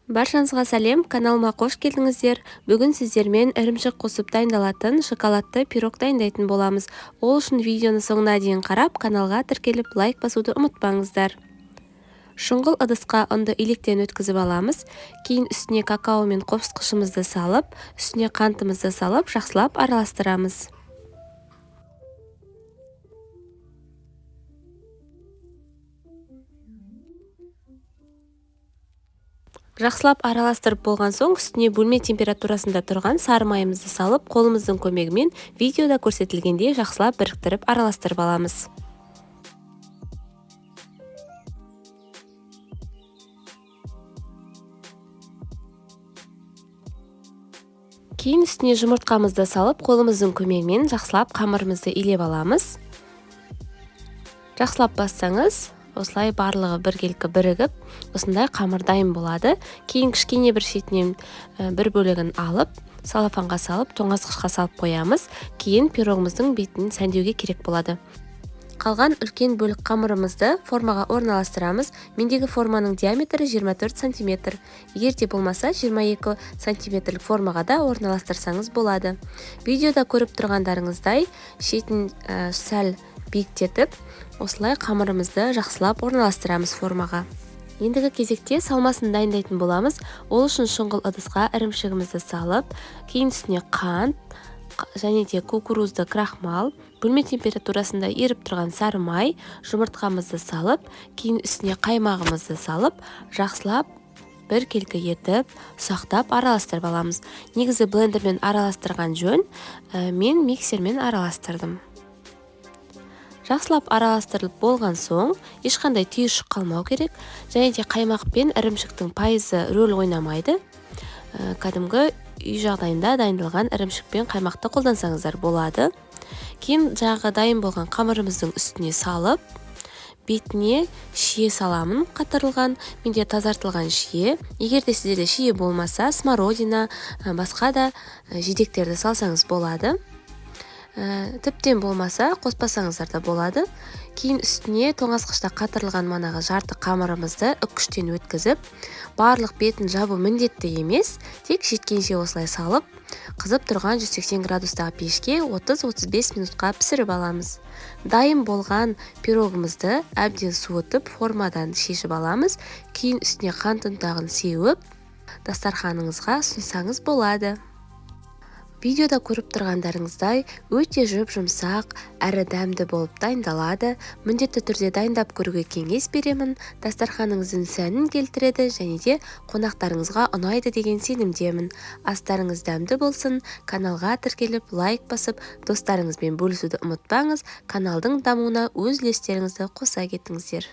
Баршаңызға сәлем, каналыма қош келдіңіздер. Бүгін сіздермен ірімшік қосып дайындалатын шоколадты пирог дайындайтын боламыз. Ол үшін видеоны соңына дейін қарап, каналға тіркеліп, лайк басуды ұмытпаңыздар. Шұңғыл ыдысқа ұнды илектен өткізіп аламыз. Кейін үстіне какао мен қосқышымызды салып, үстіне қантымызды салып, жақсылап араластырамыз. Жақсылап араластырып болған соң, үстіне бөлме температурасында тұрған сары майымызды салып, қолымыздың көмегімен видеода көрсетілгендей жақсылап біріктіріп араластырып аламыз. Кейін үстіне жұмыртқамызды салып, қолымыздың көмегімен жақсылап қамырымызды илеп аламыз. Жақсылап бассаңыз, осылай барлығы біркелкі бірігіп, осындай қамыр дайын болады. Кейін кішкене бір шетінен бір бөлігін алып, салафанға салып, тоңазытқышқа салып қоямыз. Кейін пирогымыздың бетін сәндеуге керек болады. Қалған үлкен бөлік қамырымызды формаға орналастырамыз. Мендегі форманың диаметрі 24 сантиметр. Егер де болмаса 22 сантиметрлік формаға да орналастырсаңыз болады. Видеода көріп тұрғандарыңыздай шетін сәл биіктетіп, осылай қамырымызды жақсылап орналастырамыз формаға. Ендігі кезекте салмасын дайындайтын боламыз. Ол үшін шұңғыл ыдысқа ірімшігімізді салып, кейін үстіне қант және де кукурузды крахмал, бөлме температурасында еріп тұрған сары май, жұмыртқамызды салып, кейін үстіне қаймағымызды салып, жақсылап біркелкі етіп, ұсақтап араластырып аламыз. Негізі блендермен араластырған жөн, мен миксермен араластырдым. Жақсылап араластырылып болған соң, ешқандай түйіршік қалмау керек, және де қаймақ пен ірімшіктің пайызы рөл ойнамайды. Кәдімгі үй жағдайында дайындалған ірімшік пен қаймақты қолдансаңыздар болады. Кейін жаңағы дайын болған қамырымыздың үстіне салып, бетіне шие саламын қатырылған, менде тазартылған шие. Егер де сіздерде шие болмаса, смородина, басқа да жидектерді салсаңыз болады. Тіптен болмаса, қоспасаңыздар да болады. Кейін үстіне тоңазытқышта қатырылған манағы жарты қамырымызды үккіштен өткізіп, барлық бетін жабу міндетті емес, тек жеткенше осылай салып, қызып тұрған 180 градустағы пешке 30-35 минутқа пісіріп аламыз. Дайын болған пирогымызды әбден суытып, формадан шешіп аламыз. Кейін үстіне қант ұнтағын сеуіп, дастарханыңызға ұсынсаңыз болады. Видеода көріп тұрғандарыңыздай өте жұп-жұмсақ, әрі дәмді болып дайындалады. Міндетті түрде дайындап көруге кеңес беремін. Дастарханыңыздың сәнін келтіреді және де қонақтарыңызға ұнайды деген сенімдемін. Астарыңыз дәмді болсын. Каналға тіркеліп, лайк басып, достарыңызбен бөлісуді ұмытпаңыз. Каналдың дамуына өз үлестеріңізді қоса кетіңіздер.